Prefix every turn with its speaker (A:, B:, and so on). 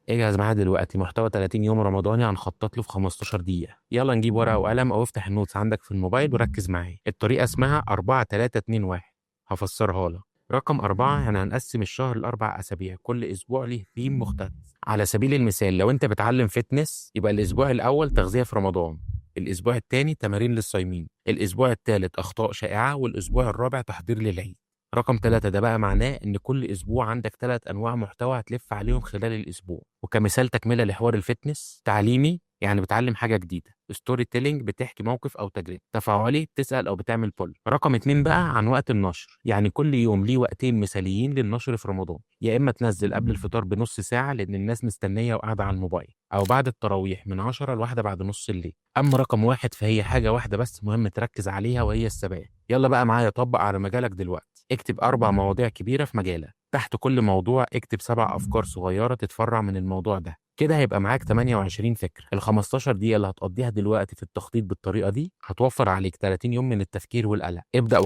A: اجهز معايا دلوقتي محتوى 30 يوم رمضاني هنخطط له في 15 دقيقة. يلا نجيب ورقة وقلم او افتح ال notes عندك في الموبايل وركز معايا. الطريقة اسمها 4 3 2 1، هفسرها لك. رقم 4 يعني هنقسم الشهر ل4 أسابيع، كل أسبوع ليه ثيم مختلف. على سبيل المثال لو أنت بتعلم fitness، يبقى الأسبوع الأول تغذية في رمضان، الأسبوع الثاني تمارين للصايمين، الأسبوع الثالث أخطاء شائعة، والأسبوع الرابع تحضير للعيد. رقم 3 ده بقى معناه إن كل أسبوع عندك 3 أنواع محتوى هتلف عليهم خلال الأسبوع. وكمثال تكملة لحوار ال fitness: تعليمي يعني بتعلم حاجة جديدة، storytelling بتحكي موقف أو تجربة، تفاعلي بتسأل أو بتعمل poll. رقم 2 بقى عن وقت النشر، يعني كل يوم ليه وقتين مثاليين للنشر في رمضان. يا إما تنزل قبل الفطار بنص ساعة لأن الناس مستنية وقاعدة على الموبايل، أو بعد التراويح من 10 لواحدة بعد نص الليل. أما رقم 1 فهي حاجة واحدة بس مهم تركز عليها، وهي الثبات. يلا بقى معايا طبق على مجالك دلوقتي. اكتب 4 مواضيع كبيرة في مجالك، تحت كل موضوع اكتب 7 أفكار صغيرة تتفرع من الموضوع ده. كده هيبقى معاك 28 فكرة. ال 15 دقيقة اللي هتقضيها دلوقتي في التخطيط بالطريقة دي هتوفر عليك 30 يوم من التفكير والقلق. ابدأ.